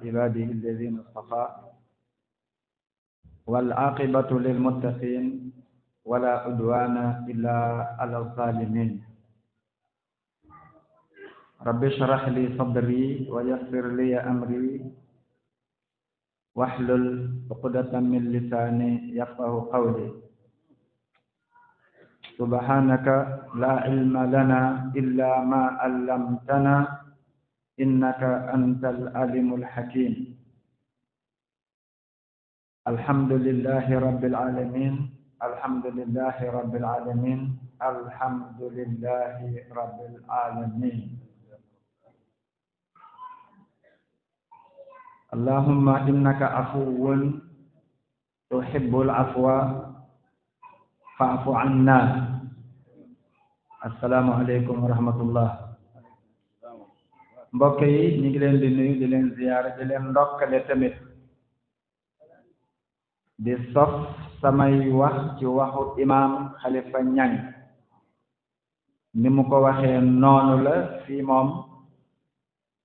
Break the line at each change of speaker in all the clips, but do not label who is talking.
عباده الذين اصطفى والعاقبة للمتقين ولا عدوان إلا على الظالمين رب اشرح لي صدري ويسر لي أمري واحلل عقدة من لساني يفقه قولي سبحانك لا علم لنا إلا ما علمتنا إنك أنت العليم الحكيم الحمد لله رب العالمين الحمد لله رب العالمين الحمد لله رب العالمين اللهم إنك عفو تحب العفو فاعف عنا السلام عليكم ورحمة الله mbokk yi ñu ngi leen di nuyu di leen ziyaara di leen ndokkale tamit di sof samay wax ci waxu imam Khalifa Niang ni mu ko waxee noonu la fii moom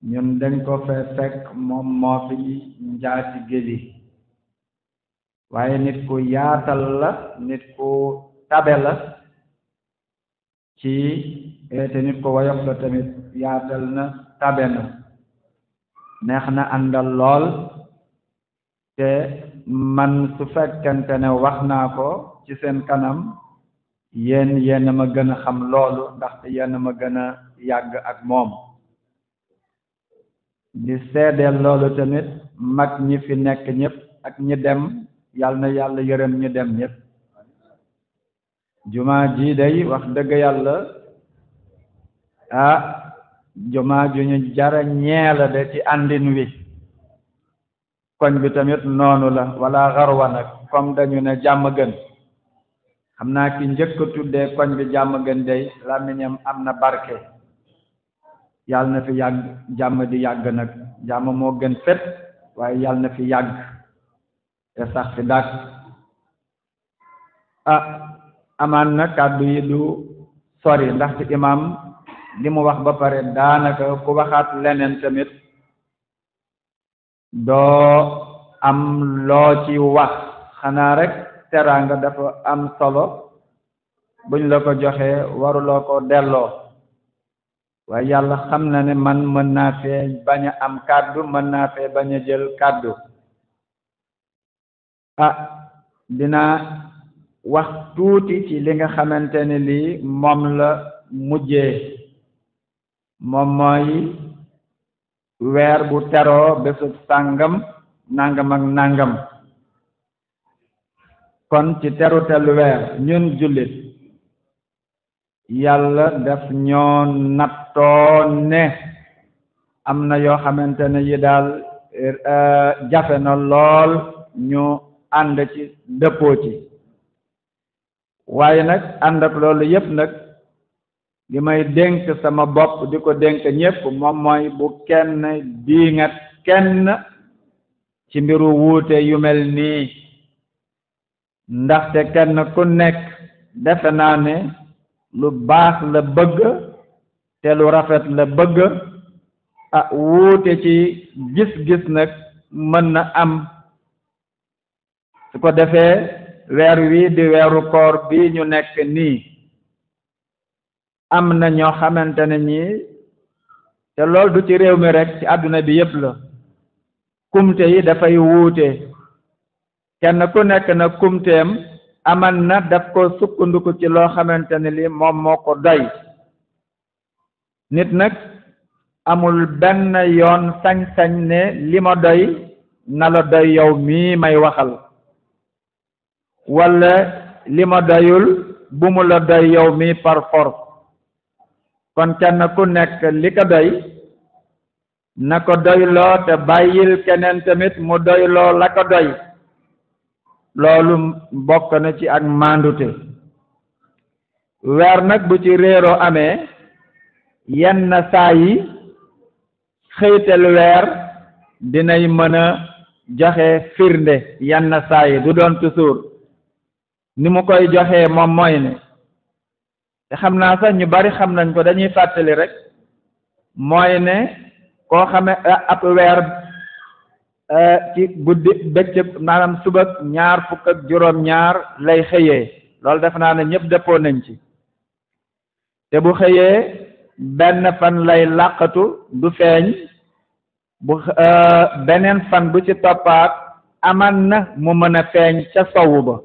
ñun dañ ko fee fekk moom moo fi njaati géli waaye nit ku yaatal la nit ku tabe la ci te nit ku woyof la tamit yaatal na tabe na neex na àndal lool te man su fekkente ne wax naa ko ci seen kanam yéen ma gën a xam loolu ndaxte yéen ma gën a yàgg ak moom di seedeel loolu tamit mag ñi fi nekk ñëpp ak ñi dem yàlla na yàlla yërëm ñi dem ñëpp jumaa ji day wax dëgg yàlla jumaa ju ñu jara ñeela de ci àndin wi koñ bi tamit noonu la wala xarwa nag comme dañu ne jàmm gën xam naa ki njëkk tuddee koñ bi jàmm gën day làmmiñam am na barke yàlla na fi yàgg jàmm di yàgg nag jàmm moo gën fet waaye yàlla na fi yàgg te sax fi dàq amaan na kàddu yi du sori ndaxte imam li mu wax ba pare daanaka ku waxaat leneen tamit doo am loo ci wax xanaa rek teraanga dafa am solo buñ la ko joxee waruloo ko delloo waaye yàlla xam na ne man mën naa fee bañ a am kàddu mën naa fee bañ a jël kàddu dinaa wax tuuti ci li nga xamante ne lii moom la mujjee moom mooy weer bu teroo bésub sàngam nangam ak nangam kon ci terutelu weer ñun jullit yàlla daf ñoo nattoo ne am na yoo xamante ne yi daal jafe na lool ñu ànd ci dëppoo ci waaye nag ànd ak loolu yépp nag li may dénk sama bopp di ko dénk ñépp moom mooy bu kenn diingat kenn ci mbiru wuute yu mel nii ndaxte kenn ku nekk defe naa ne lu baax la bëgg te lu rafet la bëgg wuute ci gis-gis nag mën na am su ko defee weer wi di weeru koor bi ñu nekk nii am na ñoo xamante ne ñi te loolu du ci réew mi rek ci àdduna bi yépp la kumte yi dafay wuute kenn ku nekk na kumteem aman na daf ko sukkandiku ci loo xamante ne li moom moo ko doy nit nag amul benn yoon sañ-sañ ne li ma doy na la doy yow mii may waxal walla li ma doyul bu mu la doy yow mii par force kon kenn ku nekk li ko doy na ko doyloo te bàyyil keneen tamit mu doyloo la ko doy loolu bokk na ci ak maandute weer nag bu ci réeroo amee yenn saa yi xëytal weer dinay mën a joxe firnde yenn saa yi du doon toujours ni mu koy joxee moom mooy ne te xam naa sax ñu bari xam nañ ko dañuy fàttali rek mooy ne koo xame ab weer ci guddi bëccëg maanaam suba ñaar fukk ak juróom-ñaar lay xëyee loolu def naa ne ñëpp dëppoo nañ ci te bu xëyee benn fan lay làqatu du feeñ bu beneen fan bu ci toppaat aman na mu mën a feeñ ca sowu ba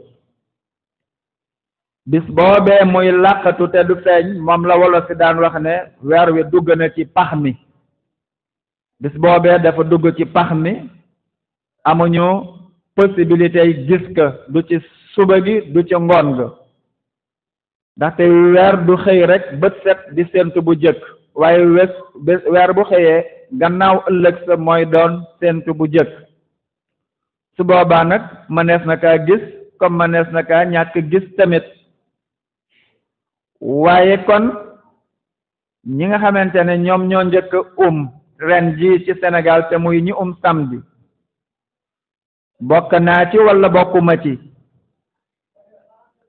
bis boobee muy làqatu te du feeñ moom la wolof si daan wax ne weer wi dugg na ci pax mi bis boobee dafa dugg ci pax mi amuñu possibilité yi gis ka du ci suba gi du ci ngoon ga ndaxte weer du xëy rek bët set di séentu bu jëkk waaye weer bu xëyee gannaaw ëllëg sa mooy doon séentu bu jëkk su boobaa nag mënees na kaa gis comme mënees na kaa ñàkk gis tamit waaye kon ñi nga xamante ne ñoom ñoo njëkk ren ji ci Sénégal te muy ñi samedi bokk naa ci walla bokkuma ci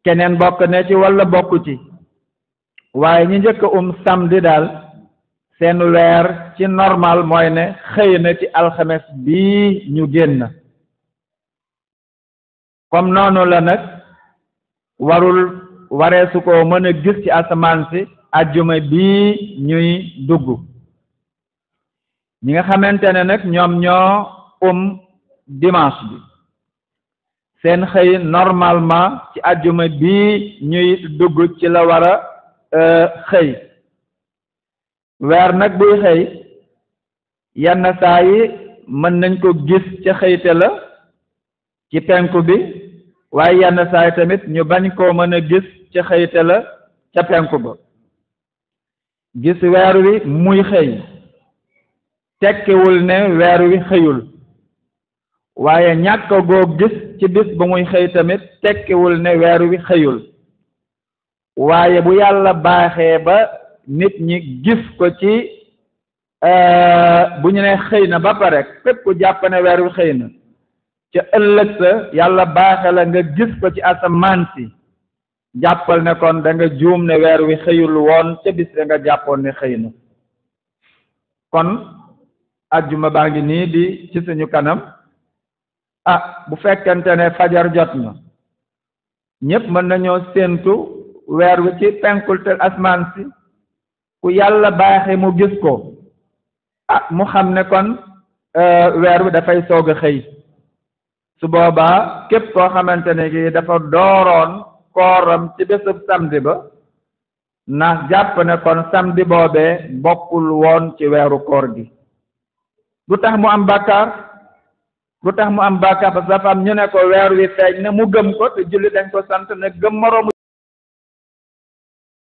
keneen bokk na ci walla bokku ci waaye ñi njëkk samedi daal seen weer ci normal mooy ne xëy na ci alxames bii ñu génn comme noonu la nag wareesu ko mën a gis ci asamaan si ajjuma bii ñuy dugg ñi nga xamante ne nag ñoom ñoo dimanche bi seen xëy normalement ci ajjuma bii ñuy dugg ci la war a xëy weer nag buy xëy yenn saa yi mën nañ ko gis ca xëyte la ci penku bi waaye yenn saa yi tamit ñu bañ koo mën a gis ca xëyte la ca penku ba gis weer wi muy xëy tekkiwul ne weer wi xëyul waaye ñàkk goo gis ci bis ba muy xëy tamit tekkiwul ne weer wi xëyul waaye bu yàlla baaxee ba nit ñi gis ko ci bu ñu ne xëy na ba pare képp ku jàpp ne weer wi xëy na ca ëllëg sa yàlla baaxe la nga gis ko ci asamaan si jàppal ne kon da nga juum ne weer wi xëyul woon ca bis da nga jàppoon ne xëy na kon ajjuma baa ngi nii di ci suñu kanam bu fekkente ne fajar jot na ñépp mën nañoo séentu weer wi ci penkul te asmaan si ku yàlla baaxe mu gis ko mu xam ne kon weer wi dafay soog a xëy su boobaa képp koo xamante ne gi dafa dooroon kooram ci bésub samedi ba na jàpp ne kon samedi boobee bokkul woon ci weeru koor gi lu tax mu am bàkkaar parce que dafa am ñu ne ko weer wi feeñ na mu gëm ko te julli dañ ko sant ne gëm moroomu